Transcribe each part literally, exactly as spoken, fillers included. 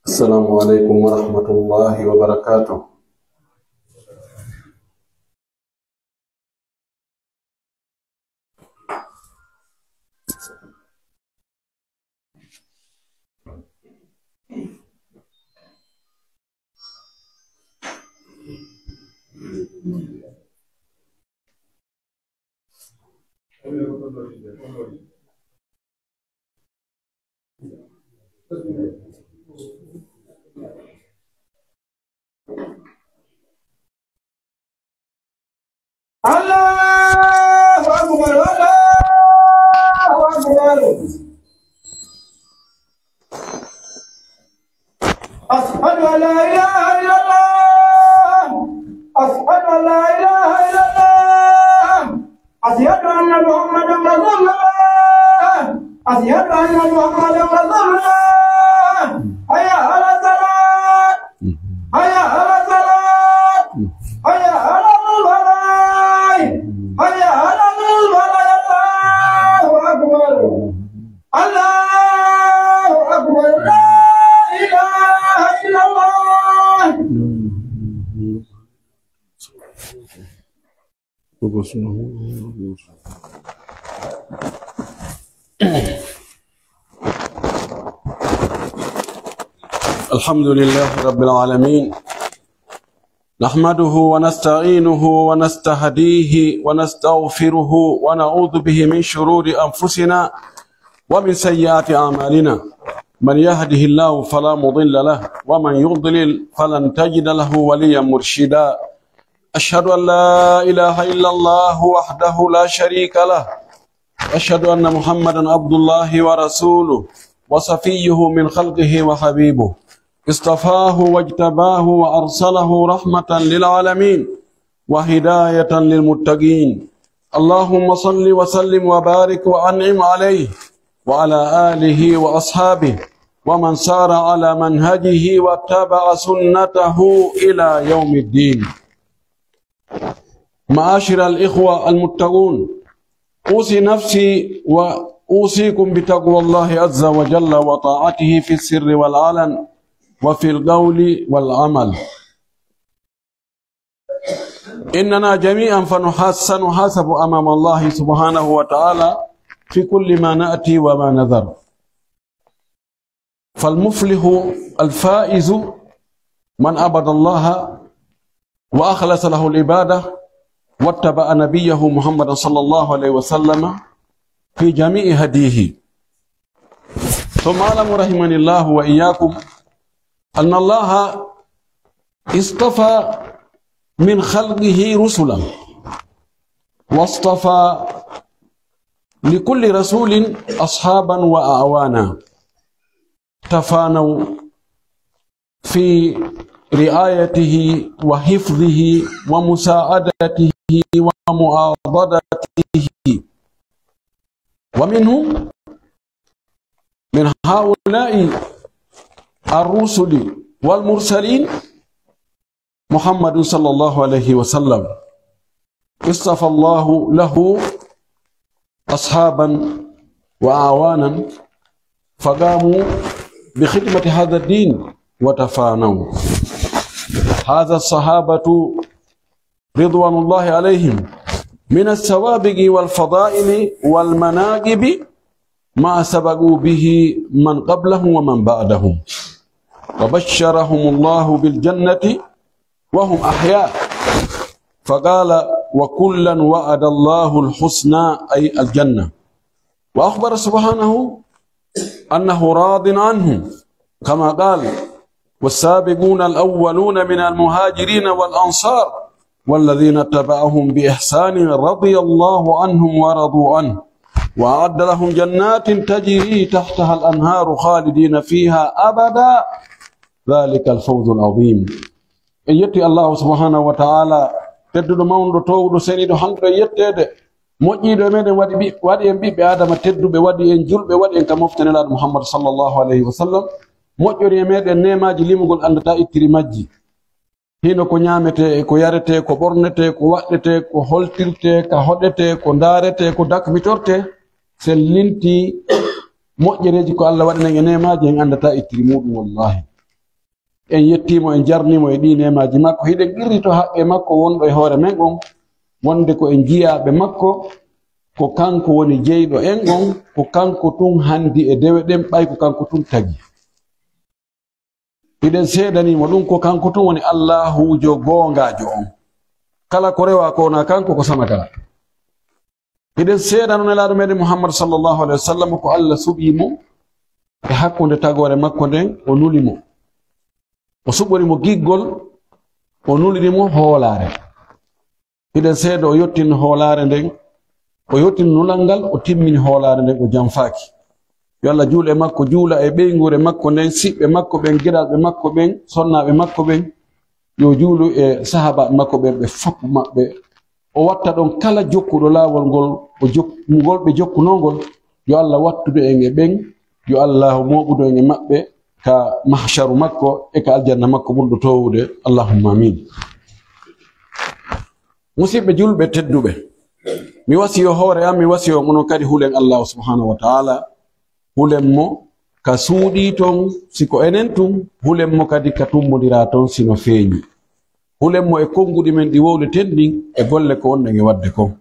السلام عليكم ورحمة الله وبركاته. الله أكبر، الله أكبر. أشهد أن لا إله إلا الله. أشهد أن لا إله إلا الله. أشهد أن محمدا رسول الله. أشهد أن محمدا رسول الله. حي على الصلاة. حي على الصلاة. حي على الفلاح. حي على الفلاح. الله أكبر. الله أكبر. لا إله إلا الله. الحمد لله رب العالمين. نحمده ونستعينه ونستهديه ونستغفره ونعوذ به من شرور أنفسنا ومن سيئات أعمالنا. من يهده الله فلا مضل له ومن يضلل فلن تجد له وليا مرشدا. أشهد أن لا إله إلا الله وحده لا شريك له. أشهد أن محمدا عبد الله ورسوله وصفيه من خلقه وحبيبه. اصطفاه واجتباه وأرسله رحمة للعالمين وهداية للمتقين. اللهم صل وسلم وبارك وأنعم عليه وعلى آله وأصحابه ومن سار على منهجه واتبع سنته إلى يوم الدين. معاشر الإخوة المتقون، أوصي نفسي وأوصيكم بتقوى الله عز وجل وطاعته في السر والعلن وفي القول والعمل. إننا جميعا فنحاس-، سنحاسب أمام الله سبحانه وتعالى في كل ما نأتي وما نذر. فالمفلح الفائز من عبد الله وأخلص له العبادة واتبع نبيه محمد صلى الله عليه وسلم في جميع هديه. ثم اعلموا رحمني الله وإياكم أن الله اصطفى من خلقه رسلا، واصطفى لكل رسول أصحابا وأعوانا، تفانوا في رعايته وحفظه ومساعدته ومعاضدته. ومنهم، من هؤلاء الرسل والمرسلين، محمد صلى الله عليه وسلم، اصطفى الله له أصحابا وأعوانا فقاموا بخدمة هذا الدين وتفانوا. هذا الصحابة رضوان الله عليهم من السوابق والفضائل والمناقب ما سبقوا به من قبلهم ومن بعدهم، وبشرهم الله بالجنة وهم أحياء، فقال: وكلا وعد الله الحسنى، أي الجنة. وأخبر سبحانه أنه راض عنهم، كما قال: والسابقون الأولون من المهاجرين والأنصار والذين اتبعوهم بإحسان رضي الله عنهم ورضوا عنه وأعد لهم جنات تجري تحتها الأنهار خالدين فيها أبدا ذلك الفوز العظيم. En yetti Allahu subhanahu wa ta'ala, tedduɗo, mawnuɗo, toowuɗo, seniiɗo, handuɗo e yetteede, moƴƴiiɗo e meɗen, waɗi ɓi-, waɗi en ɓiɓɓe Aadama tedduɓe, waɗi en julɓe, waɗi en ka mofte Nelaaɗo Muhammad sallallahu alayhi wa sallam, moƴƴori e meɗen neemaaji limugol anndataa ittiri majji. Hino ko ñaametee, ko yaretee, ko ɓornetee, ko waɗɗetee, ko holtirtee, ka hoɗetee, ko ndaaretee, ko dakmitortee, sen lintii moƴƴereeji ko Alla waɗi en e neemaaji, en anndataa ittiri muuɗum, wallahi. En yettii mo, en jarnii mo e ɗii neemaaji makko. Hiɗen qirrito haqqee makko wonɗo e hoore men on, wonde ko en jiyaaɓe makko, ko kanko woni jeyɗo en on, ko kanko tun handi e dewe ɗen, ɓay ko kanko tun tagi. Hiɗen seedanii mo ɗun, ko kanko tun woni Allaahuujo goongaajo on. Kala ko rewaa ko wonaa kanko, ko sama kala. Hiɗen seedano Nelaaɗo meɗen Muhammad sallallahu alayhi wa sallam ko Alla suɓii mo e hakkunde tagoore makko nden, o nuli mo. O suɓori mo giggol, o nuliri mo hoolaare. Hiɗen seeda o yottin hoolaare nden, o yottin nulal ngal, o timmini hoolaare nden, o janfaaki. Yo Alla juul e makko, juula e ɓeynguure makko nden, siɓɓe makko ɓen, geɗalɓe makko ɓen, sonnaaɓe makko ɓen. Yo juulu e sahaabaaɓe makko ɓen, ɓe fof maɓɓe. O watta ɗon kala jokkuɗo laawol ngol, o jok-, ngol ɓe jokkunoo ngol. Yo Alla wattudu en e ɓen, yo Alla mooɓudu en e maɓɓe ka mahsharu makko e ka aljanna makko ɓurɗo toowude. Allahumma amin. Musidɓe julɓe tedduɓe, mi wasiyo hoore am, mi wasiyo onon kadi, hulen Allahu subhanahu wa ta'ala. Hulen mo ka suuɗii ton, si ko enen tun, hulen mo kadi ka tummbondiraa ton si no feeñi. Hulen mo e konnguɗi men ɗi wowleten ɗin e golle ko wonɗen e waɗde kon.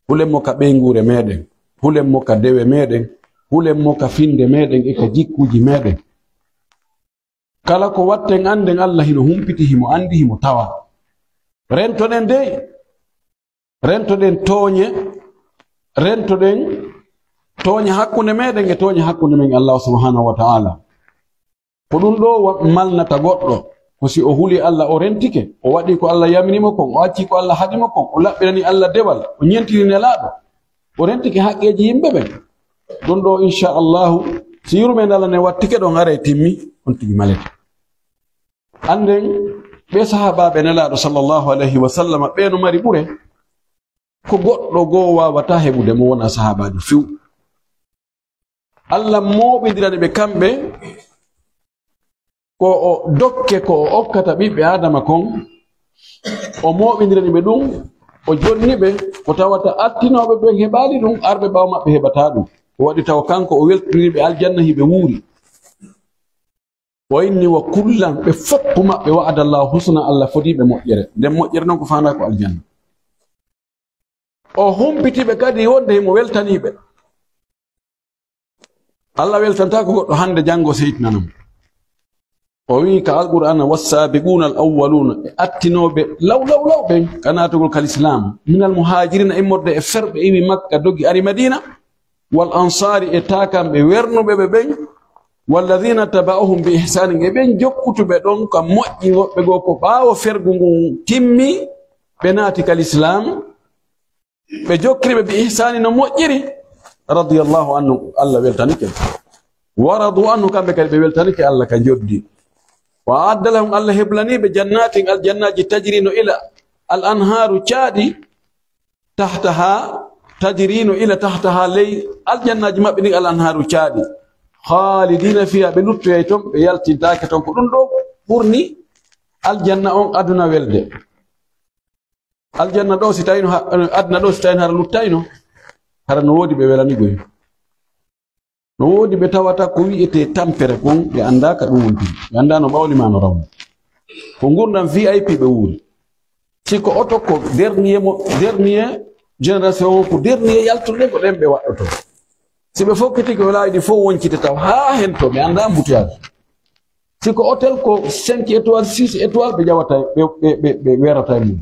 Hulen mo ka ɓeynguure meɗen, hulen mo ka dewe meɗen, hulen mo ka finnde meɗen e ka jikkuuji meɗen. Kala ko waɗten, annden Alla hino humpiti, himo anndi, himo tawa. Rentoɗen dey. Rentoɗen tooñe, rentoɗen tooñe hakkunde meɗen e tooñe hakkunde men e Allah subhanahu wa ta'ala. Ko ɗun ɗoo wa-, malnata goɗɗo, ko si o huli Allah, o rentike, o waɗi ko Allah yamiri mo kon, o acci ko Allah haɗi mo kon, o laɓɓinani Allah dewal, o ñentini Nelaaɗo, o rentike haqqeeji yimɓe ɓen. Ɗun ɗoo, inchallahu, si yurmeende Allah nden wattike ɗon, haray timmi, on tigi malete. Annden, ɓee sahaabaaɓe Nelaaɗo sallallahu alayhi wa sallam, ɓee no mari ɓure. Ko goɗɗo goo waawataa heɓude mo wonaa sahaabaajo few. Allah mooɓindirani ɓe kamɓe ko o dokke ko o okkata ɓiɓɓe Aadama kon, o mooɓindirani ɓe ɗun, o jonni ɓe, ko tawata attinooɓe ɓen heɓaali ɗun, arɓe ɓaawo maɓɓe heɓataa ɗun. Ko waɗi taw kanko o weltiniri ɓe aljanna, hiɓe wuuri. O inni: "Wa kullan", ɓe fof maɓɓe, "wa'adallahu husna", Allah fodii ɓe moƴƴere. Nden moƴƴere non ko faandaa ko aljanna. O humpiti ɓe kadi wonde himo weltanii ɓe. Allah weltantaako goɗɗo hande janngo seytinana mo. O wi'i ka Alqur'aana, "Wassaabiquuna al-awwaluuna", e attinooɓe law, law, law ɓen ka naatugol ka lislaam, "minal muhaajiriina", immorde e ferɓe iwi Makka, dogi ari Madiina, "wal ansaari", e taakanɓe wernuɓe ɓe ɓen, "walladiina taba'uhum bi ihsaanin", e ɓen jokkutuɓe ɗon ka moƴƴi, woɓɓe goo ko ɓaawo fergu ngun timmi, ɓe naati ka lislaam, ɓe jokkiri ɓe bi ihsaani no moƴƴiri, radiyallahu anhu, Allah weltanike. Wa radu anhu, kamɓe kadi ɓe weltanike Allah ka njoddi. Wa a'adda lahum, Allah heblanii ɓe jannaatin aljannaaji tajri no ila al anhaaru caaɗi, tahtaha, tajri no ila tahtaha ley aljannaaji maɓɓe ɗin al anhaaru caaɗi. Khaalidiina fiha, ɓe luttoyay ton, ɓe yaltintaake ton. Ko ɗum ɗoo ɓurni aljanna on aduna welde. Aljanna ɗoo si tawino ha-, aduna ɗoo si tawino hara luttayno, hara no woodi ɓe welanigoy. No woodi ɓe tawata ko wi'etee tampere kon, ɓe anndaa ka ɗum wontiri. Ɓe anndaa no ɓawli maa no rawni. Ko ngurndan V I P ɓe wuuri. Si ko oto ko dernier mo, dernier génération on, ko dernier yaltuɗo ɗen ko ɗen ɓe waɗɗotoo. Si ɓe fokkiti ko laawi ɗi fof woncite taw haa hen to ɓe anndaa mbutuyaaji. Si ko hôtel ko cinq étoiles, six étoiles ɓe ƴawata, ɓe, ɓe, ɓe, ɓe weerata e mum.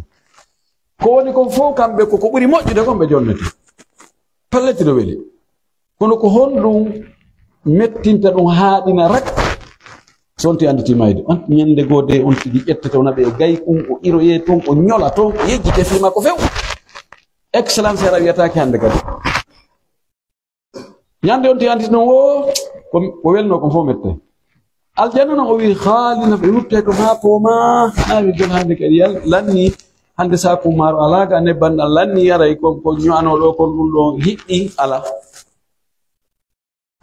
Ko woni kon fof kamɓe ko ko ɓuri moƴƴude kon ɓe jonnete. Pellet no weli. Kono ko honɗum mettinta ɗum haa ɗina rak? So on ti annditi mayde, on ñannde goo de on tigi ƴettete o naɓe e gaykum, o iroyee tun, o ñola tun, o yejjite fii makko few. Excellence era wiyataake hannde kadi. Ñande on ti anti non wo ko, ko welno kon fof mette. Aljanna non o wi haali na ɓe rutte to haa pooma, na wi gel hannde kadi yal-, lanni, hannde saaku maaro alaa ga nebban ɗan lanni yaray kon, ko ño'ano ɗo kon ɗum ɗo hiɗɗi ala.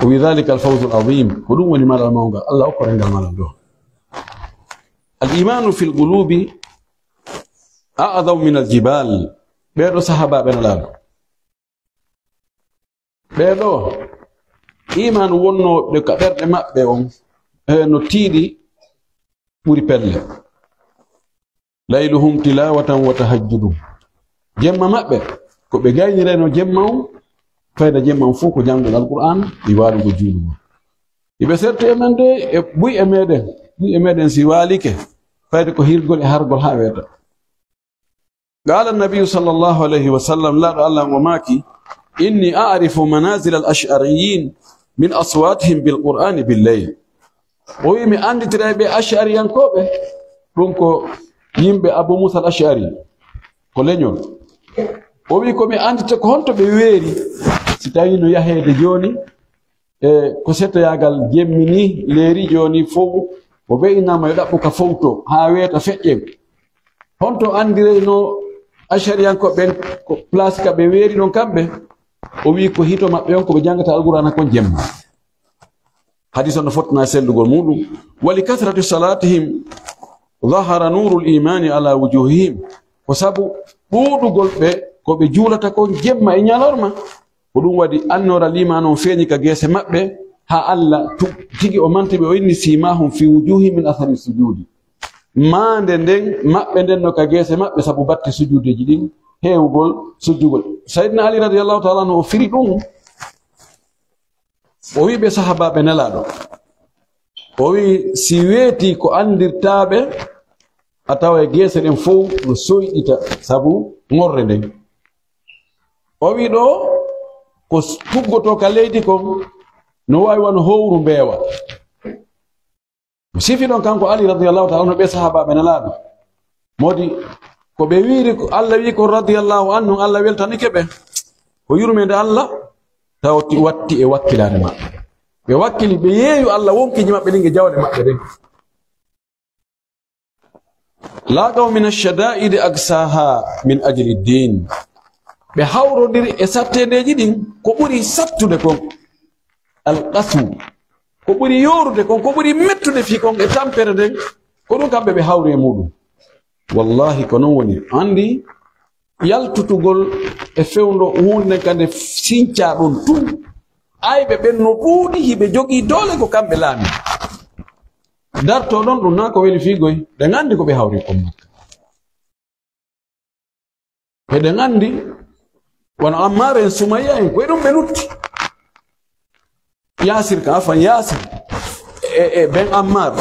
O wi dhalika al fawzul azim, ko ɗum woni malal mawngal, Allah okkoren ngal malal ɗo. Al imanu fil qulubi a'zamu min al jibal. Ɓeeɗo sahabaaɓe Nelaaɗo. Ɓee ɗoo, iimaanu wonnooɓe ka ɓerɗe maɓɓe on, e no tiiɗi ɓuri pelle. Layluhum tilawatan wa tahajjudun. Jemma maɓɓe, ko ɓe gaynirayno jemma on, fayda jemma on fof ko janngol Alqur'aan, e waalugo juulugol. Iɓe serti e men de, e buy e meɗen, buy e meɗen si waalike, fayda ko hirgol e hargol haa weeta. Qaala Nabiyyu sallallahu alayhi wa sallam, Laaɗo Allah on o maaki, "Inni a'rifu manazila al-ash'ariyyin min aswatihim bil Qur'ani bil layl." O wi'i, "Mi annditiray ɓe Ash'ariyankooɓe, ɗum ko yimɓe Abu Musa al-Ash'ari, ko leñol." O wi'i, "Ko mi anndita ko honto ɓe weeri, si tawii no yaheede jooni, e ko settoyaagal jemmi ni, leeri jooni fow, o ɓe innama yo ɗaɓɓu ka fowto, haa weeta feƴƴen. Honto anndirayno Ashariyankooɓe ɓen ko place ka ɓe weeri ɗon kamɓe?" O wi'i ko hito maɓɓe on ko ɓe janngata Alqur'aana kon jemma. Hadis on no fotna e sellugol muɗum. "Wa li kathrati salatihim dhahara nurul imani ala wujuhihim." Ko sabu ɗuuɗugol ɓe ko ɓe juulata kon jemma e ñalorma. Ko ɗum waɗi annoora liimaanu on feeñi ka geese maɓɓe, haa Alla tu-, tigi o manti ɓe, o inni, "Simahum fi wujuhihim min athari sujudi." Maande nden maɓɓe nden no ka geese maɓɓe sabu batte sujuudeeji ɗin, heewugol sujjugol. Sayyidina Ali radiyallahu ta'ala anhu o firi ɗum. O wi'i ɓe sahabaaɓe Nelaaɗo. O wi'i si weetii ko anndirtaaɓe, a tawa e geese ɗen fow no soyɗita sabu ŋorre nden. O wi'i ɗoo ko s-, tuggotoo ka leydi kon no waawi wano howru mbeewa. Sifi ɗon kanko Ali radiyallahu ta'ala anhu ɓe sahabaaɓe Nelaaɗo. Modi ko ɓe wiiri ko Allah wi'i kon radiyallahu anhu, Allah weltanike ɓe. Ko yurmeende Allah taw ti-, watti e wakkilaare maɓɓe. Ɓe wakkili, ɓe yeeyu Allah wonkiiji maɓɓe ɗin e jawle maɓɓe ɗen. Laaqaw min ash-shada'idi aqsaha min ajli din. Ɓe hawrodiri e sattendeeji ɗin ko ɓuri sattude kon. Al-qaswu. Ko ɓuri yoorude kon, ko ɓuri mettude fii kon e tampere nden, ko ɗum kamɓe ɓe hawri e muɗum. Wallahi, ko non woni. Anndi, yaltutugol e fewndo huunde nden kadi sincaa ɗon tun. Ayɓe ɓen no ɗuuɗi, hiɓe jogii doole ko kamɓe laami. Dartoo ɗon ɗum naa ko weli fii goy, ɓe nganndi ko ɓe hawri kon Makka. Eɗen anndi, wano Ammar en, Sumayya en, ko e ɗum ɓe lutti. Yaasir ka, afan Yaasir e, e ben Ammar.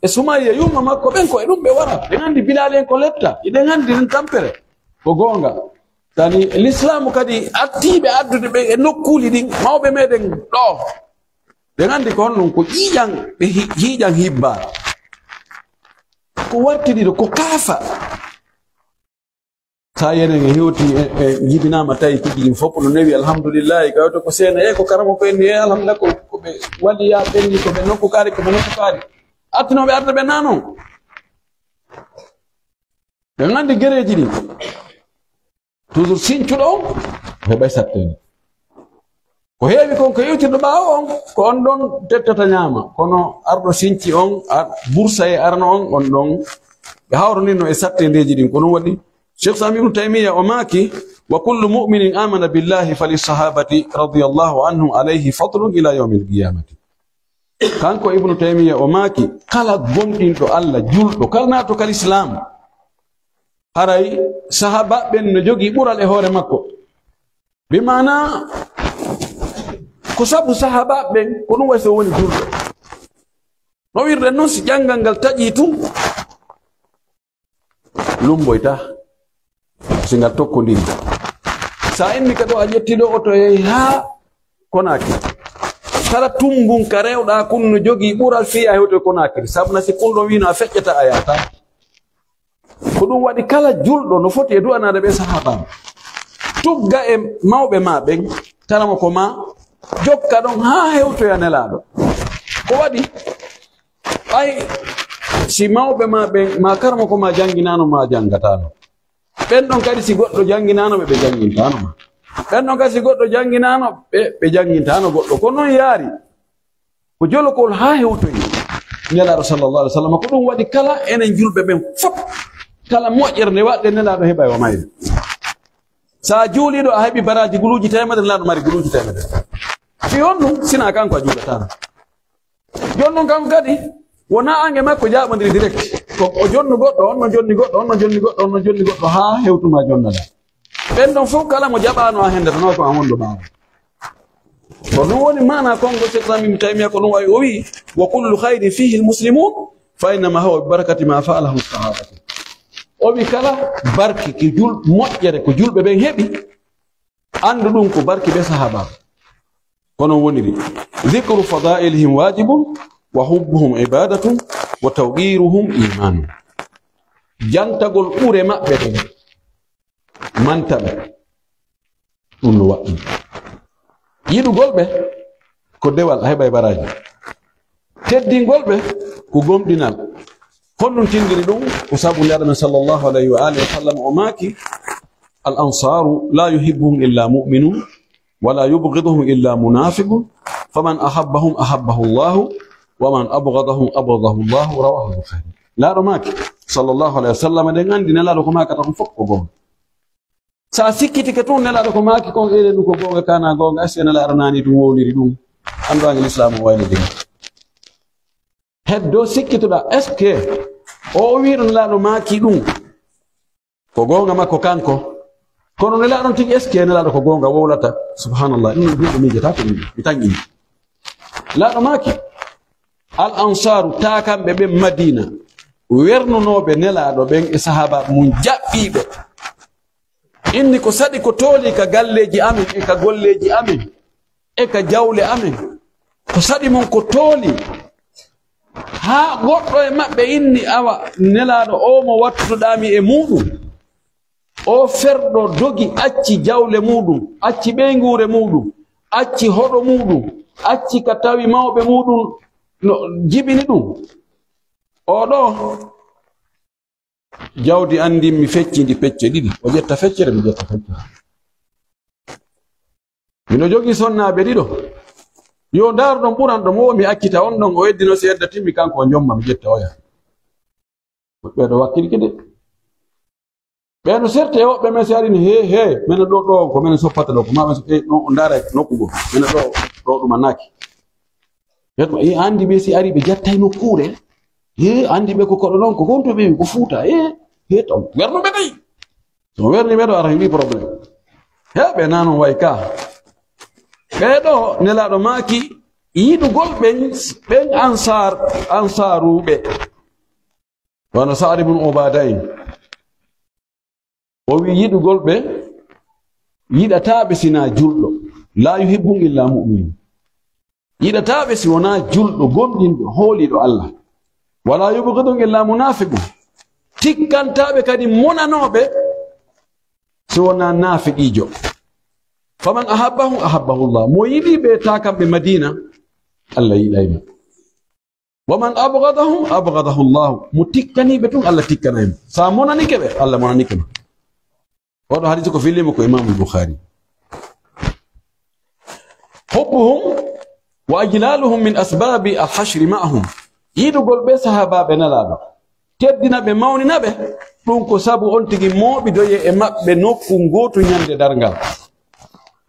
E Sumayya, yumma makko, ɓen ko e ɗum ɓe wara. Ɓen anndi Bilaali en ko letta. Hiɗen anndi ɗin tampere. Ko goonga. Tani, Lislaamu kadi artiiɓe addude ɓe e nokkuuli ɗin, mawɓe meɗen ɗoo. Ɓen anndi ko honɗum, ko ƴiiƴan, ɓe hi-, ƴiiƴan hibbaa. Ko wartiri ɗoo, ko kaafa. Sa yenen e hewti e, e jibinaama tawi tigi ɗin fof no newi, alhamdulillahi, kawto ko seena, e ko karamoko en ni, e alhamdulillah, ko, ko ɓe waliya ɓen ni, ko ɓe nokku kaari, ko ɓe nokku kaari. Artinooɓe arde ɓe naa non. Ɓe nganndi gereeji ɗin. Toujours sincuɗo on, o heɓay satteende. Ko heewi kon ko yewtirɗo ɓaawo on, ko on ɗon tettata ñaama. Kono arɗo sinci on, ar-, bursa e arano on, on ɗon. Ɓe hawrondirno e satteendeeji ɗin. Ko ɗum waɗi, Cheikh Islam Ibn Taymiyyah o maaki, "Wa kullu mu'minin amana billahi fali sahabati radiyallahu anhum alayhi fadlun ila yawmil qiyamati." Kanko Ibn Taymiyyah o maaki, kala gomɗinɗo Allah, julɗo, kala naatɗo ka Lislaam, haray sahaaba ɓen no jogii ɓural e hoore makko. Bi maana, ko sabu sahaaba ɓen, ko ɗum wayi so woni julɗo. No wirde non, si janngal ngal taƴii tun, lumboyta, si ngal tokkondiri. Sa inni ka ɗo, a ƴetti ɗo, oto yehi haa Konaakiri. Kala tumbun ka rewɗa kun no jogii ɓural fii a hewtoy Konaakiri. Sabu na si kun ɗon wiino a feƴƴata, a yaata. Ko ɗum waɗi kala julɗo no foti e du'anaade ɓe sahaabaaɓe. Tugga e mawɓe ma ɓen, karamoko ma, jokka ɗon haa hewtoya Nelaaɗo. Ko waɗi, ɓay si mawɓe ma ɓen, ma karamoko ma jannginaano, ma janngataano. Ɓen ɗon kadi si goɗɗo jannginaano ɓe, ɓe janngintaano ma. Ɓen ɗon kadi si goɗɗo jannginaano ɓe, ɓe janngintaano goɗɗo. Ko non yaari. Ko jolokol haa hewtoyi Nelaaɗo sallallahu alaihi wasallam. Ko ɗum waɗi kala enen julɓe ɓen fof, kala moƴƴere nde waɗɗen Nelaaɗo heɓay o mayre. Sa juuliiɗo a heɓi baraaji guluuji teemedere, Nelaaɗo mari guluuji teemedere. Fii honɗum? Sina kanko a juulataano. Jooni non kanko kadi, wonaa an e makko jaaɓondiri direct. Ko o jonnu goɗɗo, on no jonni goɗɗo, on no jonni goɗɗo, on no jonni goɗɗo, haa hewtuma jonnata. Ɓen ɗon fof kala mo jaɓaano a hendetanoo ko an wonɗo ɓaawo. Ko ɗum woni maana konngol Cheikh Islam Ibn Taymiyyah ko ɗum wayi o wi'i, "Wa kullu khayrin fihi al-muslimun, fa innama huwa bi barakati ma fa'alahu sahabatu." O wi'i kala barke ko jul-, moƴƴere ko julɓe ɓen heɓi, anndu ɗum ko barke ɓe sahaaba. Kono woniri, "Dhikru fadailihim wajibun, wa hubbuhum ibadatun, wa tawqiruhum imanun." Jantagol ɓure maɓɓe ɗen, manta ɓe. Ɗum no waɗɗii. Yiɗugol ɓe ko dewal, a heɓay baraaji. Teddingol ɓe ko gomɗinal. Honɗum tindini ɗum? Ko sabu Nelaaɗo men sallallahu alayhi wa alihi wa sallam o maaki, "Al ansaru la yuhibbuhum illa mu'minun, wa la yubghiduhum illa munafiqun, faman ahabbahum ahabbahu Allahu, wa man abghadahum abghadahu Allahu," rawahu al-Bukhari. Nelaaɗo maaki, sallallahu alayhi wa sallam, eɗen anndi Nelaaɗo ko maakata kon fof ko goonga. Sa sikkitike tun Nelaaɗo ko maaki kon, enen ɗum ko goonga, kana goonga, est-ce que Nelaaɗo naani ɗum wowliri ɗum? Anndu an Lislaamu o wayno ɗum. Heddo sikkitoɗaa, est-ce que o wi'no Nelaaɗo maaki ɗum? Ko goonga makko kanko. Kono Nelaaɗo on tigi, est-ce que Nelaaɗo ko goonga wowlata? Subhanallah, ɗum ɗum ɗum miijata ko ɗum, mi tanƴini. Nelaaɗo maaki, Al Ansaaru, taakamɓe ɓen Madiina, wernunooɓe Nelaaɗo ɓen e sahaaba mun jaɓɓiiɓe. Inni ko saɗi ko tooli ka galleeji amen, e ka golleeji amen, e ka jawle amen. Ko saɗi mon ko tooli. Haa goɗɗo e maɓɓe inni, awa, Nelaaɗo oo mo wattuɗaa mi e muuɗum. Oo ferɗo dogi, acci jawle muuɗum, acci ɓeynguure muuɗum, acci hoɗo muuɗum, acci ka tawi mawɓe muuɗum no jibini ɗum. Oo ɗoo, jawdi an ndin mi fecci ndi pecce ɗiɗi. O ƴetta feccere, mi ƴetta feccere. Miɗo jogii sonnaaɓe ɗiɗo. Yo ndaaru ɗon ɓuran ɗo mo mi accita on ɗon, o eddino si edda timmi, kanko o jomma, mi ƴetta oya. Ɓeeɗo wakkilki de. Ɓeeɗo serte e woɓɓe men si arini, he, he, mene ɗo, ɗo, ko mene soppata ɗo, ko ma ɓe so-, e, no, o ndaara e nokku goo. Mene ɗo, ɗo ɗum a naaki. Ɓeeɗo, e, andi ɓe si ari ɓe jattay nokkuure. He, andi ɓe ko koɗo ɗon, ko gonto ɓe, ko Fuuta. He, he, taw, werno ɓe tawi. So werni ɓe ɗo ara heɓi problème. He, ɓe nanon way ka. Ɓee ɗoo, Nelaaɗo maaki, Yiɗugol ɓen, ɓen Ansaar, Ansaaruuɓe, wano Sa'ad ibn Ubaada en. O wi'i yiɗugol ɓe, yiɗataa ɓe si naa julɗo. "Laa yuhibbuhum illaa mu'minun." Yiɗataa ɓe si wonaa julɗo, gomɗinɗo, hooliiɗo Allah. "Walaa yubghiduhum illaa munaafiqun." Tikkantaa ɓe kadi monanooɓe si wonaa naafiqiijo. "Faman ahabbahum ahabbahullah." Mo yiɗi ɓe taa kamɓe Madiina, Allah yiɗay mo. "Wa man abghadahum abghadahu Allah." Mo tikkanii ɓe tun, Allah tikkanay mo. Sa monanike ɓe, Allah monanike ma. Oɗo hadiisi ko fillimo ko Imaamu Bukhari. "Hubbuhum wa ijlaluhum min asbabi al-hashri ma'ahum." Yiɗugol ɓe sahaabaaɓe Nelaaɗo, teddina ɓe, mawnina ɓe, ɗun ko sabu on tigi mooɓidoyee e maɓɓe nokku ngootu ɲande darngal.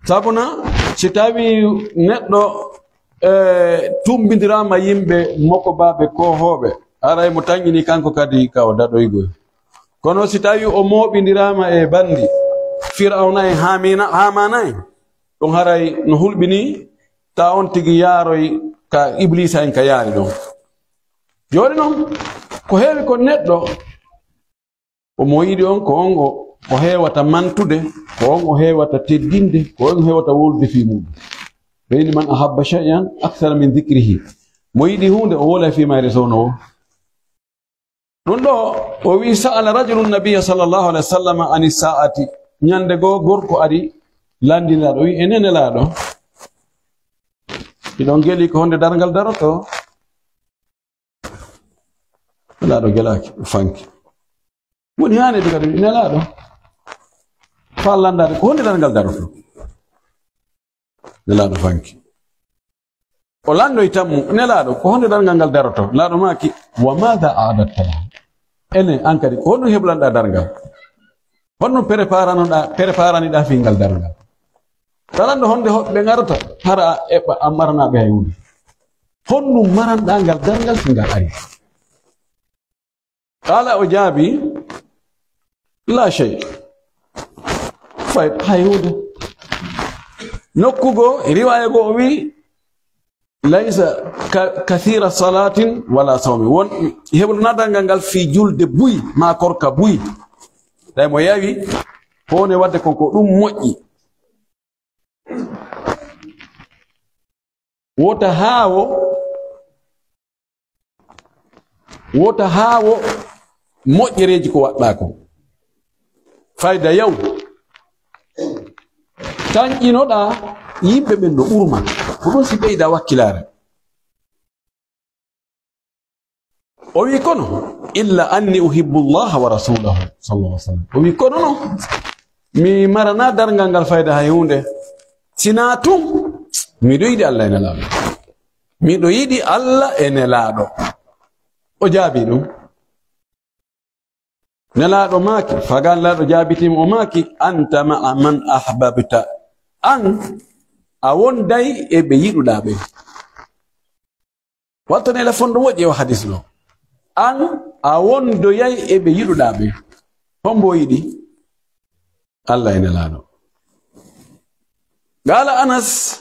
Sabuna, si tawii neɗɗo, e, tumbindiraama yimɓe mokobaaɓe koohooɓe, haray mo tanƴinii kanko kadi ka o daɗoygol. Kono si tawii o mooɓindiraama e banndi, Firawna en, Haamina-, Haamaana en, ɗun haray no hulɓinii, ta on tigi yaaroy ka Ibliisa en ka yaari ɗon. Jooni non, ko heewi kon neɗɗo, ko mo yiɗi on, ko on o, o heewata mantude, ko on o heewata teddinde, ko on o heewata wowlude fii muuɗum. Ɓe inni, "Man ahabba shay'an akthara min dhikrihi." Mo yiɗi huunde, o wowlay fii mayre soono o. Ɗun ɗoo, o wi'i, "Sa'ala rajulun nabiyya sallallahu alaihi wasallam ani sa'ati." Ɲande goo, gorko ari lanndini Nelaaɗo, o wi'i, "E Nelaaɗo, hiɗon geli ko honde darngal daroto?" Nelaaɗo gelaaki, o fanki. Woni haani ɓe kadi, "Nelaaɗo, faa lanndaade ko honde darngal daroto?" Nelaaɗo fanki. O lanndoy tammu, "Nelaaɗo, ko honde darngal ngal daroto?" Nelaaɗo maaki, "Wa maadha a'dadta lahu?" Enen, an kadi, ko honɗun heblanɗaa darngal? Honno preparanoɗaa, preparaniɗaa fii ngal darngal? Talanɗo honde hoɓɓe ngarata, hara a eɓɓa, a maranaa ɓe hay huunde. Honɗun maranɗaa ngal darngal fii ngal ari? Qaala, o jaabi, "Laa shay." Fay, hay huunde. Nokku goo, riwaaya goo o wi'i, "Laysa ka-, kathiira salaatin wala sawmi." Won, heɓude na darngal ngal fii julde buy, maa korka buy. Tawi mo yawi, ko woni waɗde kon ko ɗun moƴƴi. Wota haawo, wota haawo moƴƴereeji ko waɗɗaa kon. Fayda yaw. Tanƴinoɗaa yimɓe ɓen no ɓurma. Ko ɗun si ɓeyda wakkilaare. O wi'i, "Kono, illa anni uhibbu Allaha wa rasulahu, sallallahu alaihi wasallam." O wi'i, "Kono non, mi maranaa darngal ngal fayda hay huunde. Sinaa tun, miɗo yiɗi Allah e Nelaaɗo. Miɗo yiɗi Allah e Nelaaɗo." O jaabii ɗun. Nelaaɗo maaki, faga Nelaaɗo jaabitii mo, o maaki, "Anta ma'a man ahbabta." An, a wonday e ɓe yiɗuɗaa ɓen. Wattanee la fondo moƴƴi o hadis ɗoo. An, a wondoyay e ɓe yiɗuɗaa ɓen. Hombo yiɗi? Allah e Nelaaɗo. Qaala Anas,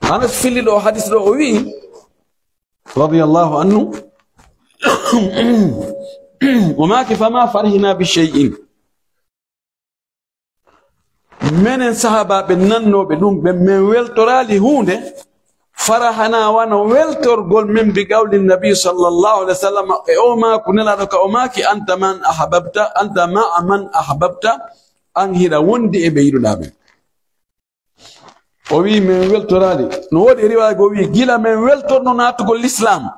Anas filli ɗoo hadis ɗoo, o wi'i, radiyallahu anhu, o maaki, "Fama farihna bi shay'in." Menen sahaabaaɓe nannooɓe ɗun ɓen, men weltoraali huunde, farahana wano weltorgol men bi qawli nabi sallallahu alaihi wasallam, e o maaku Nelaaɗo ka o maaki, "Anta man ahbabta, anta ma'a man ahbabta," an hiɗa wondi e ɓe yiɗuɗaa ɓen. O wi'i, men weltoraali. No woodi e riwaaya goo wi'i, gila men weltorno naatugol Lislaam,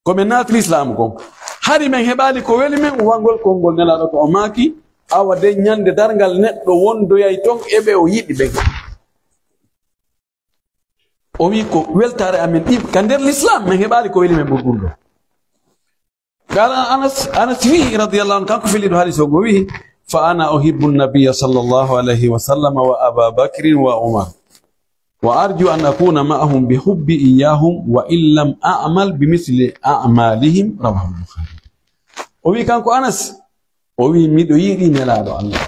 ko men naati Lislaam kon, hari men heɓaali ko weli men, wangol konngol Nelaaɗo ko o maaki, awa den ɲande darngal neɗɗo wondoyay ton e ɓe o yiɗi ɓen. O wi'i, ko weltaare amen ɗin ka nder Lislaam, men heɓaali ko weli men ɓuri ɗun ɗoo. Qaala Anas, Anas wi'i, radiyallahu anhu, kanko filiiɗo hadiis on, o wi'i, "Fa ana uhibbu nabiyya sallallahu alayhi wa sallam wa Aba Bakrin wa Umar. Wa arju an akuna ma'ahum bi hubbi iyyahum wa in lam a'mal bi misli a'malihim." Rawahu Bukhari. O wi'i kanko Anas, o wi'i, "Miɗo yiɗi Nelaaɗo Allah.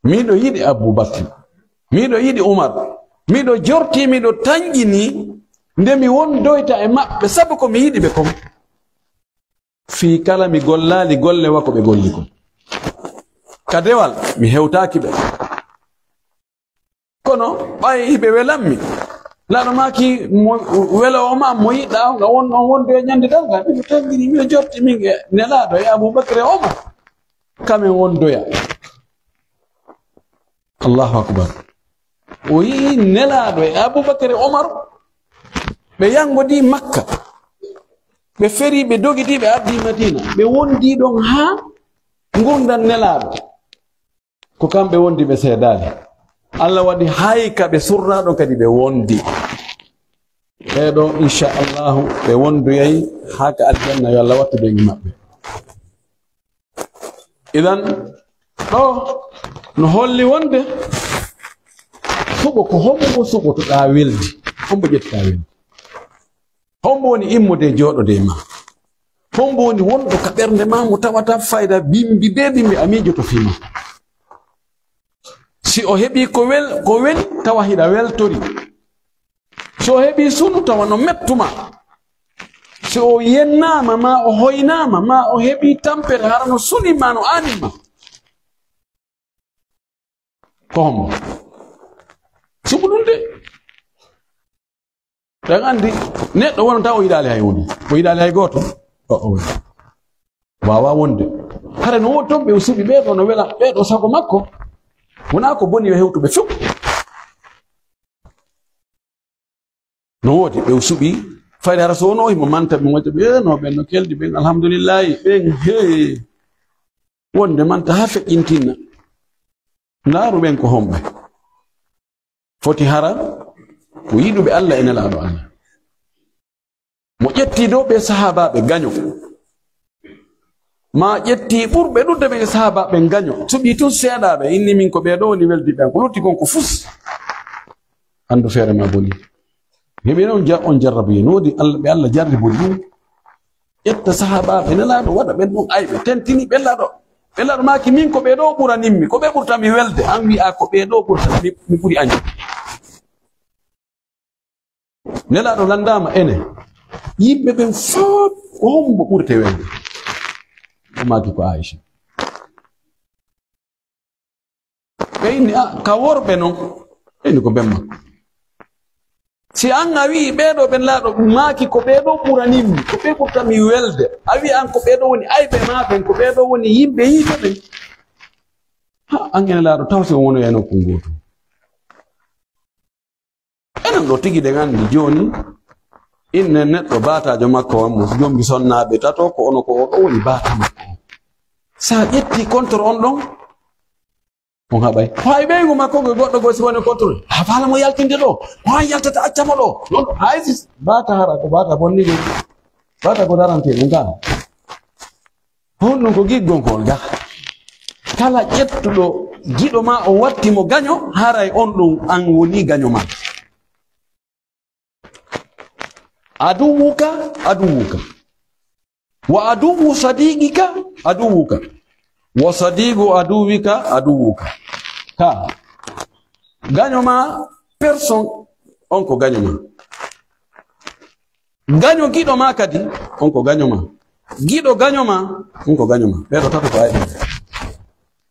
Miɗo yiɗi Abu Bakr. Miɗo yiɗi Umar. Miɗo jortii, miɗo tanƴinii Nde mi wondoyta e maɓɓe, sabu ko mi yiɗi ɓe kon. Fii kala mi gollaali golle wa ko ɓe golli kon. Ka dewal, mi hewtaaki ɓe. Kono ɓay hiɓe welammi, Nelaaɗo maaki, mo weloowo ma, mo yiɗɗaa on, a won on wondu e ɲande darngal. Miɗo tanngini, miɗo jorti min e Nelaaɗo e Abubakar e Omar, kamen wondoya. Allahu akbar. O yi'i Nelaaɗo e Abubakar e Omar, ɓe yangodii Makka, ɓe ferii, ɓe dogiti, ɓe ardii Madiina, ɓe wondii ɗon haa ngurndan Nelaaɗo. Ko kamɓe wondi, ɓe seedaali. Allah waɗi hay ka ɓe surraa ɗon kadi ɓe wondi. Ɓee ɗoo, insha Allahu, ɓe wondoyay haa ka aljanna, yo Allah wattu en e maɓɓe. Idan, ɗoo no holli wonde suɓo, ko hombo suɓotoɗaa weldi? Hombo ƴettoɗaa weldi? Hombo woni immode jooɗode e ma? Hombo woni wonɗo ka ɓernde ma mo tawata fayda bimbi bee bimbi a miijoto fii ma? Si o heɓii ko wel-, ko weli, tawa hiɗa weltori. Si o heɓii sunu, tawa no mettuma. Si o yennaama, maa o hoynaama, maa o heɓii tampere, hara no suni ma, no anin ma. Ko hombo? Suɓu ɗum de. Ɓen anndi neɗɗo wonata o yiɗaali hay huunde. O yiɗaali hay gooto. O, o waawaa wonde. Hara no woodi ton ɓe o suɓi ɓee ɗoo no wela, ɓee ɗoo sago makko. Wonaa ko boni yo hewtu ɓe few. No woodi ɓe o suɓi, fayde hara so wonoo himo manta ɓe, wonta ɓe, "Eh, no ɓen no keldi ɓen, alhamdulillahi, ɓen, hey." Wonde manta haa feƴƴintinna. Ndaaru ɓen ko homɓe. Foti hara ko yiɗuɓe Allah e Nelaaɗo Allah. Mo ƴetti dow ɓe sahaabaaɓe gaño. Maa ƴetti ɓurɓe ɗuuɗude ɓen e sahaabaaɓe gaño. Suɓii tun seeɗaaɓe, inni min ko ɓee ɗoo woni weldiiɓe an. Ko lutti kon ko fus. Anndu feere ma boni. Heɓi non ja-, on jarrabu no woodi Allah, ɓe Allah jarribu ɗum. Ƴetta sahaabaaɓe Nelaaɗo, waɗa ɓen ɗum ayɓe, tentini ɓe Nelaaɗo. Ɓe Nelaaɗo maaki, "Min ko ɓee ɗoo ɓuranimmi, ko ɓe ɓurta mi welde." An wi'a, "Ko ɓee ɗoo ɓurta mi, mi ɓuri añde." Nelaaɗo lanndaama enen. Yimɓe ɓen fof, ko hombo ɓurte welde? O maaki, "Ko Aisha." Ɓe inni, "A, ka worɓe non?" Ɓe inni, "Ko ben makko." Si an a wi'i, "Ɓee ɗoo ɓen Nelaaɗo maaki ko ɓee ɗoo ɓuranimmi, ko ɓe ɓurta mi welde," a wi'i an, "Ko ɓee ɗoo woni ayɓe maa ɓen, ko ɓee ɗoo woni yimɓe yiite ɓen." Ha, an e Nelaaɗo taw si on wonoyay nokku ngootu. Enen ɗoo tigi ɗen anndi jooni, inne neɗɗo baataajo makko on mo jombi sonnaaɓe tato, ko ono ko o ɗoo woni baata makko on. Sa ƴetti contre on ɗon, on haɓay. Ko hay ɓeyngu makko ngo goɗɗo goo si woni contre, a faala mo yaltinde ɗoo, ko an yaltata acca mo ɗoo. Non ɗoo, hay si baata hara ko baata bonni ɗum. Baata ko darante ɗum kaa. Honɗum ko giggol ngol ga? Kala ƴettuɗo giɗo ma o watti mo gaño, haray on ɗum an woni gaño ma. Aduwuka, aduwuka. Wa aduwu sadiqika, aduwuka. Wa sadiqu aduwika, aduwuka. Ka gaño ma, personne, on ko gaño ma. Gaño giɗo ma kadi, on ko gaño ma. Giɗo gaño ma, on ko gaño ma. Ɓee ɗoo tato ko ayɓe.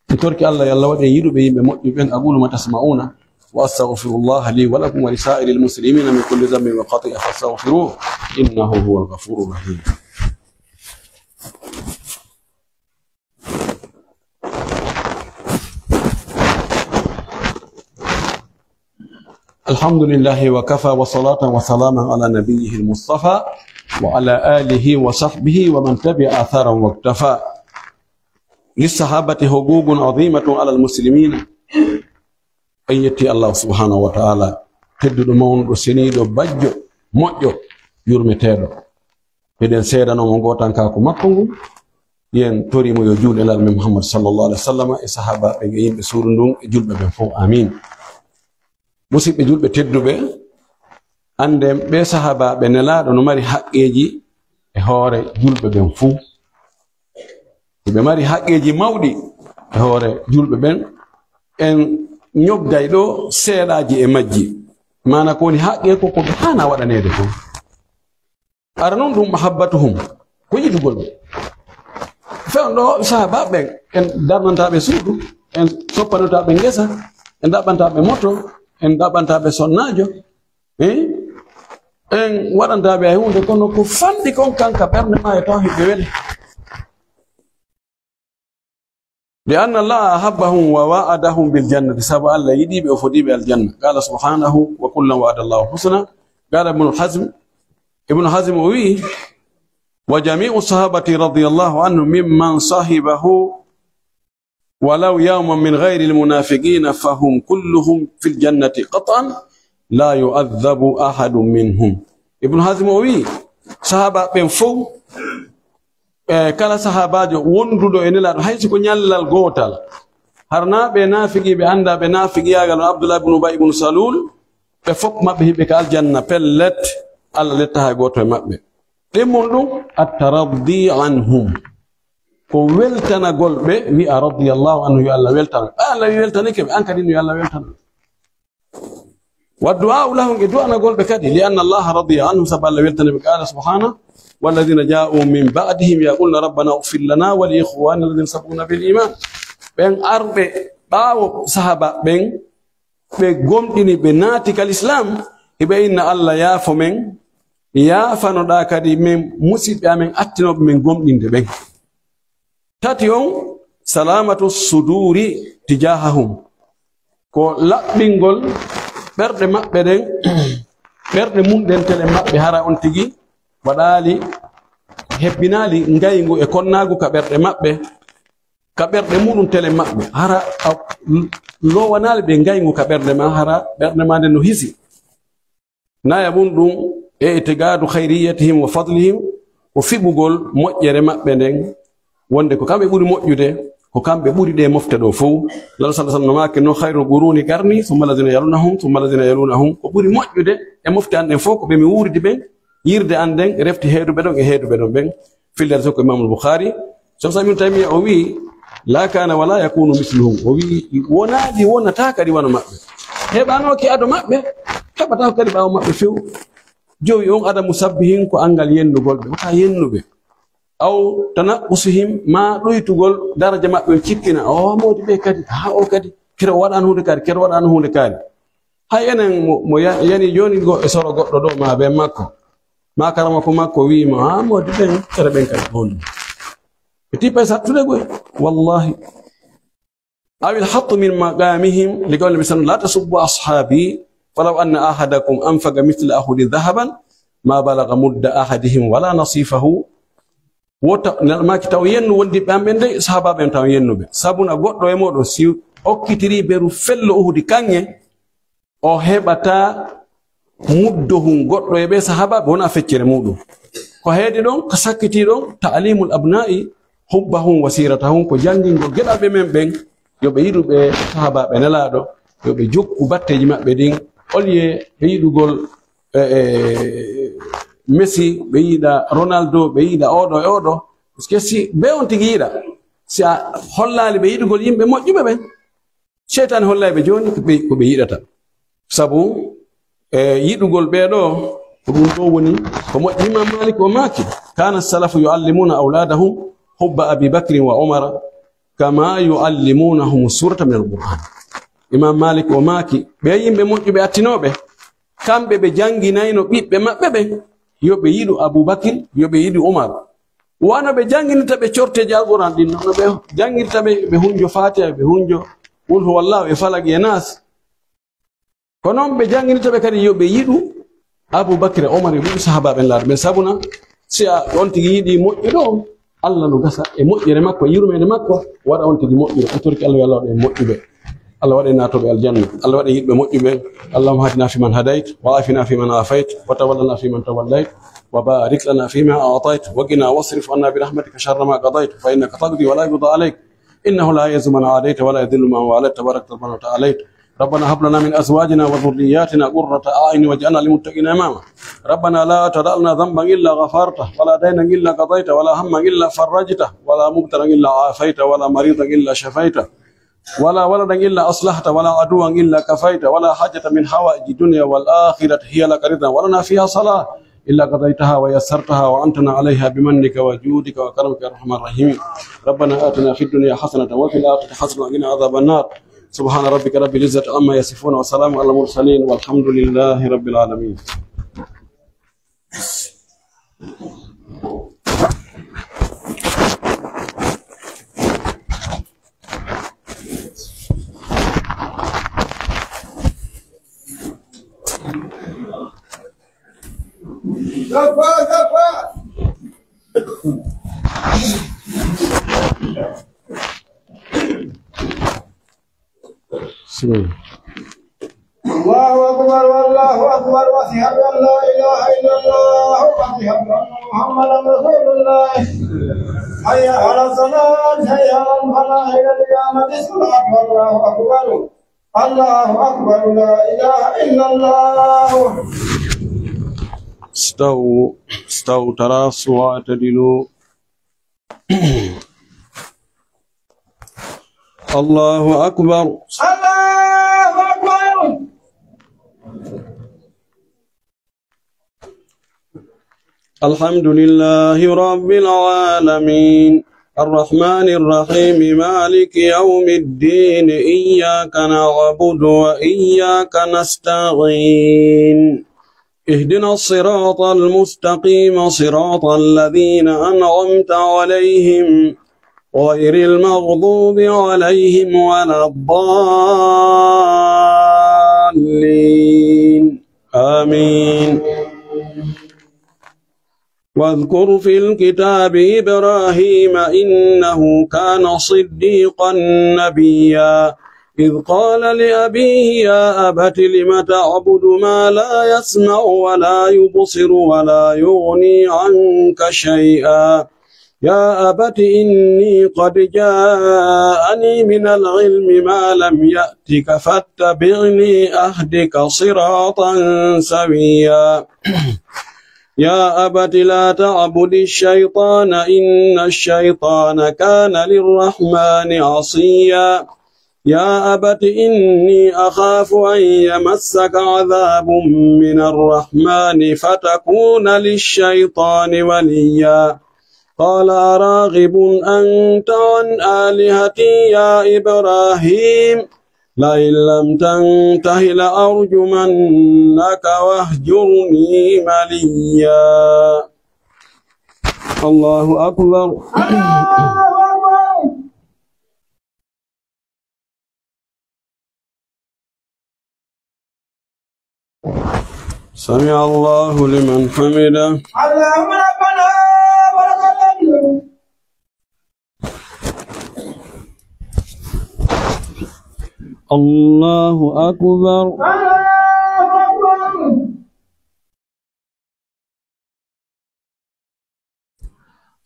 Mi torki Allah, yo Allah waɗu en yiɗuɓe yimɓe moƴƴuɓe ɓen. أقول ما تسمعون، وأستغفر الله لي ولكم ولسائر المسلمين من كل ذنب وخطيئة فاستغفروه، إنه هو الغفور الرحيم. الحمد لله وكفى، وصلاة وسلاما على نبيه المصطفى، وعلى آله وصحبه ومن تبع آثارهم واقتفى. للصحابة حقوق عظيمة على المسلمين. En yetti Allah subhanahu wa ta'ala, tedduɗo, mawnuɗo, seniiɗo, bajjo, moƴƴo, yurmeteeɗo. Hiɗen seedanoo mo gootankaaku makko ngun. Yen tori mo yo juul e Laaɗo men Muhammad sallallahu alaihi wa sallam e sahaabaaɓe ɓen e yimɓe suudu ndun e julɓe ɓen fow. Amiin. Musidɓe julɓe tedduɓe, annden ɓee sahaabaaɓe Nelaaɗo no mari haqqeeji e hoore julɓe ɓen fuu. Hiɓe mari haqqeeji mawɗi e hoore julɓe ɓen. En ñoggay ɗoo seeɗaaji e majji. Maana ko woni haqqee ko, ko ɓe haanaa waɗaneede kon. Ara non ɗum mahabbatuhum, ko yiɗugol ɓe. Fewndo sahaaba ɓen, en darnantaa ɓe suudu, en soppanantaa ɓe ngesa, en ɗaɓɓantaa ɓe moto, en ɗaɓɓantaa ɓe sonnaajo, eh? En waɗantaa ɓe hay huunde, kono ko fanɗi kon kan ka ɓernde maa e taw hiɓe weli. لأن الله أحبهم ووعدهم بالجنة، sabu Allah yiɗi ɓe, o fodii ɓe aljanna. قال سبحانه: وكلا وعد الله الحسنى. قال ابن حزم، Ibnu Hazm o wi'i: وجميع الصحابة رضي الله عنهم ممن صحبه ولو يوما من غير المنافقين فهم كلهم في الجنة قطعا لا يعذب أحد منهم. Ibnu Hazm o wi'i, sahaaba ɓen fow, e kala sahaabaajo wonduɗo e Nelaaɗo, hay si ko ñallal gootal, hara naa ɓe naafiqi, ɓe anndaa ɓe naafiqiyaagal no Abdullah ibn Ubay ibn Salul, ɓe fof maɓɓe hiɓe ka aljanna, pellet, Allah letta hay gooto e maɓɓe. Ɗimmun ɗum, at-taraddi anhum. Ko weltanagol ɓe, wi'a radiyallahu anhu, yo Allah weltano. Ɓay Allah wi weltanike ɓe, an kadi no yo Allah weltano. والدعاء لهم، e du'anagol ɓe kadi, لأن الله رضي عنهم، sabu Allah weltani ɓe. قال سبحانه: والذين جاءوا من بعدهم يقولون ربنا اغفر لنا ولإخواننا الذين سبقونا بالإيمان. Ɓen arɓe ɓaawo sahaaba ɓen, ɓe gomɗini, ɓe naati ka lislaam, hiɓe inna, Allah yaafo men, yaafanoɗaa kadi men musiɓɓe amen attinooɓe men gomɗinde ɓen. Tati on, سلامة الصدور تجاههم. Ko laɓɓingol ɓerɗe maɓɓe ɗen, ɓerɗe mun ɗen telen maɓɓe, hara on tigi waɗaali, hebbinaali ngayngu e konnaagu ka ɓerɗe maɓɓe, ka ɓerɗe muɗum telen maɓɓe, hara a lowanaali ɓe ngayngu ka ɓerɗe ma, hara ɓerɗe ma nden no hisi. Naya mun ɗum, اعتقاد خيريتهم وفضلهم, ko fiɓugol moƴƴere maɓɓe nden, wonde ko kamɓe ɓuri moƴƴude, ko kamɓe ɓuri ɗe mofte ɗo fow. Laala sallallahu alaihi wasallam maaki no: خير القرون قرني ثم الذين يلونهم ثم الذين يلونهم. Ko ɓuri moƴƴude e mofte an ɗen fow ko ɓe mi wuuridi ɓen, yirde an nden refti heeduɓe ɗon e heeduɓe ɗon ɓen. Fillere so ko Imam Bukhari. Cheikh Islam Ibn Taymiyyah o wi'i, لا كان ولا يكون مثلهم. O wi'i, wonaali, wonataa kadi wano maɓɓe. Heɓanooki ado maɓɓe, heɓataa kadi ɓaawo maɓɓe few. Jowi on, عدم سبهم, ko anngal yennugol ɓe, wota yennu ɓe. أو تنقصهم, maa ɗuytugol daraja maɓɓe on cippina. O moodi ɓe kadi, haa o kadi, kere o waɗano huunde kadi, kere o waɗano huunde kadi. Hay enen mo, mo ya-, yani jooni go e soro goɗɗo ɗo, ma ben makko, ma karama ko makko wi'i mo, "Ah, mo de ɓen, kere ɓen kadi on." E tippa e sattude goy, wallahi. أو الحط من مقامهم، لقول النبي صلى الله عليه وسلم: "لا تسبوا أصحابي، فلو أن أحدكم أنفق مثل أحد ذهبا ما بلغ مد أحدهم ولا نصيفه." Wota, Nelaaɗo maaki, taw yennu wondiɓɓe am ɓen de, sahaabaaɓe en taw yennuɓe. Sabuna goɗɗo e mooɗon, si okkitirii beru fello Uhudi kaŋŋe, o heɓataa muddohun goɗɗo e ɓee sahaabaaɓe, wonaa feccere muuɗum. Ko heedi ɗon, ko sakkitii ɗon, ta'limul abnaa'i hubbahum wa siiratahum, ko janngingol geɗalɓe men ɓen, yo ɓe yiɗu ɓee sahaabaaɓe Nelaaɗo, yo ɓe jokku batteeji maɓɓe ɗin, au lieu ɓe yiɗugol e, e, Messi, ɓe yiɗa Ronaldo, ɓe yiɗa oɗo e oɗo. Parce que si ɓe on tigi yiɗa, si a hollaali ɓe yiɗugol yimɓe moƴƴuɓe ɓen, seytaane hollay ɓe jooni ko ɓe, ko ɓe yiɗata. Sabu, e, yiɗugol ɓee ɗoo, ko ɗum ɗoo woni ko moƴƴi. Imam Malik o maaki, "كان السلف يعلمون أولادهم حب أبي بكر وعمر كما يعلمونهم السورة من القرآن." Imam Malik o maaki, ɓee yimɓe moƴƴuɓe attinooɓe, kamɓe ɓe jannginayno ɓiɓɓe maɓɓe ɓen, yo ɓe yiɗu Abubakir, yo ɓe yiɗu Umar. Wano ɓe jannginirta ɓe corteeji Alqur'aan ɗin, no ɓe janngirta ɓe, ɓe hunjo Faatiha, ɓe hunjo Qul huwallahu e Falaq e Naas. Ko non ɓe janngirta ɓe kadi yo ɓe yiɗu Abubakir, Umar, e ɓiɓɓe sahaabaaɓe Nelaaɗo ɓen. Sabuna, si a on tigi yiɗi moƴƴuɗo on, Allah no gasa e moƴƴere makko, e yurmeende makko, waɗa on tigi moƴƴuɗo. En torki Allah yo Allah waɗa en moƴƴuɓe. Allah waɗa en naatooɓe aljanna. Allah waɗa en yiɗɓe moƴƴuɓe. اللهم اهدنا فيمن هديت، وعافنا فيمن عافيت، وتولنا فيمن توليت، وبارك لنا فيما أعطيت، وقنا واصرف عنا برحمتك شر ما قضيت، فإنك تقضي ولا يقضى عليك، إنه لا يعز من عاديت ولا يذل من واليت، تبارك ربنا وتعاليت. ربنا هب لنا من أزواجنا وذرياتنا قرة أعين واجعلنا للمتقين إماما. ربنا لا تدع لنا ذنبا إلا غفرته ولا دينا إلا قضيته ولا هما إلا فرجته ولا مبتلا إلا عافيته ولا مريضا إلا شفيته ولا ولدا إلا أصلحته، ولا عدوا إلا كفيته، ولا حاجة من حوائج الدنيا والآخرة هي لك رضا ولنا فيها صلاح إلا قضيتها ويسرتها وأعنتنا عليها بمنك وجودك وكرمك يا أرحم الراحمين. ربنا آتنا في الدنيا حسنة وفي الآخرة حسنة وقنا عذاب النار. سبحان ربك رب العزة عما يصفون وسلام على المرسلين والحمد لله رب العالمين. بسم الله. الله أكبر، الله أكبر، وأشهد أن لا إله إلا الله، وأشهد أن محمدا رسول الله. حي على الصلاة، حي على الفلاح، قد قامت الصلاة، الله أكبر، الله أكبر، لا إله إلا الله. استووا، استووا، تراصوا واعتدلوا. الله أكبر. الله أكبر. الحمد لله رب العالمين. الرحمن الرحيم. مالك يوم الدين. إياك نعبد وإياك نستعين. اهدنا الصراط المستقيم، صراط الذين أنعمت عليهم، غير المغضوب عليهم ولا الضالين. آمين. واذكر في الكتاب إبراهيم إنه كان صديقا نبيا. إذ قال لأبيه يا أبت لم تعبد ما لا يسمع ولا يبصر ولا يغني عنك شيئا. يا أبت إني قد جاءني من العلم ما لم يأتك فاتبعني أهدك صراطا سويا. يا أبت لا تعبد الشيطان إن الشيطان كان للرحمن عصيا. يا أبت إني أخاف أن يمسك عذاب من الرحمن فتكون للشيطان وليا. قال أراغب أنت عن آلهتي يا إبراهيم لئن لم تنته لأرجمنك واهجرني مليا. الله أكبر. سمع الله لمن حمده. اللهم ربنا ولك الحمد. الله أكبر. الله أكبر.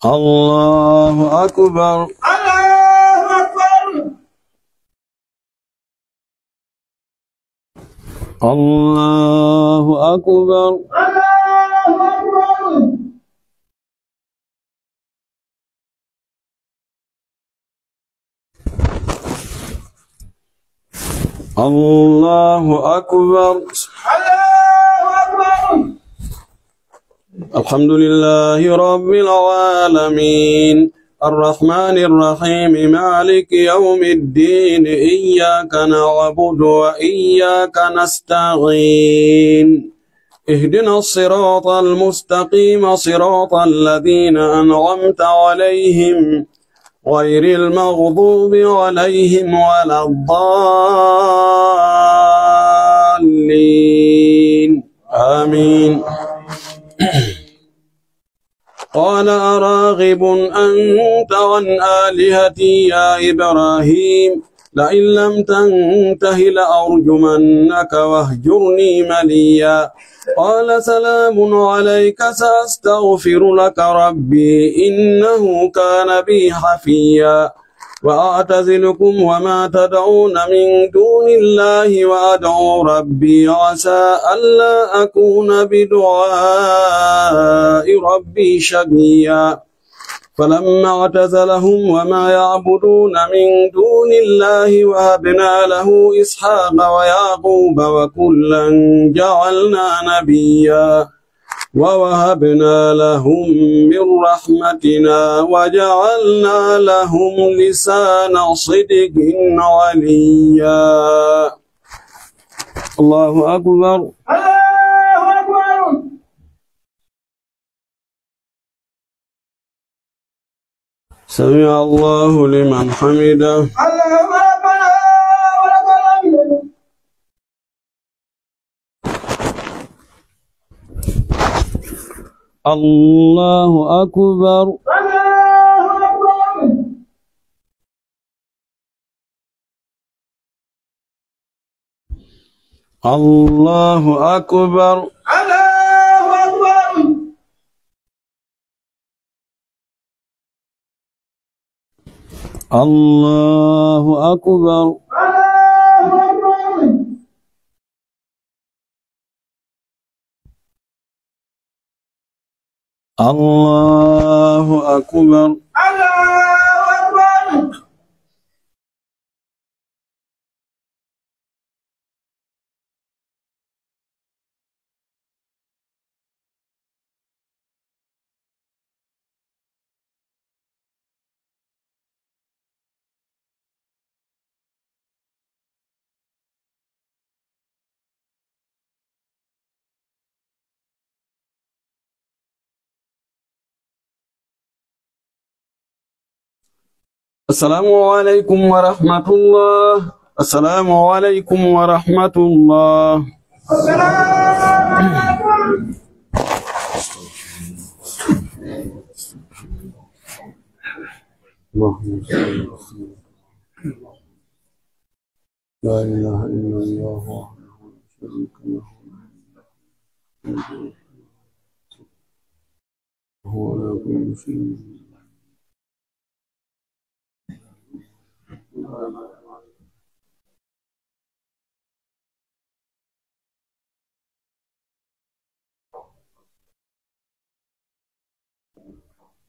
الله أكبر. الله أكبر. الله أكبر. الله أكبر. الله أكبر. الله أكبر. الحمد لله رب العالمين. الرحمن الرحيم. مالك يوم الدين. إياك نعبد وإياك نستعين. اهدنا الصراط المستقيم، صراط الذين أنعمت عليهم، غير المغضوب عليهم ولا الضالين. آمين. قال أراغب أنت عن آلهتي يا إبراهيم لئن لم تنته لأرجمنك واهجرني مليا. قال سلام عليك سأستغفر لك ربي إنه كان بي حفيا. وأعتزلكم وما تدعون من دون الله وأدعو ربي عسى ألا أكون بدعاء ربي شقيا. فلما اعتزلهم وما يعبدون من دون الله وهبنا له إسحاق ويعقوب وكلا جعلنا نبيا ووهبنا لهم من رحمتنا وجعلنا لهم لسان صدق عليا. الله أكبر. الله أكبر. سمع الله لمن حمده. الله أكبر. الله أكبر. الله أكبر. الله أكبر. الله أكبر. الله أكبر. الله أكبر. الله أكبر. الله أكبر. السلام عليكم ورحمة الله. السلام عليكم ورحمة الله. اللهم صل وسلم. لا إله إلا الله وحده لا شريك له. وهو على كل شيء.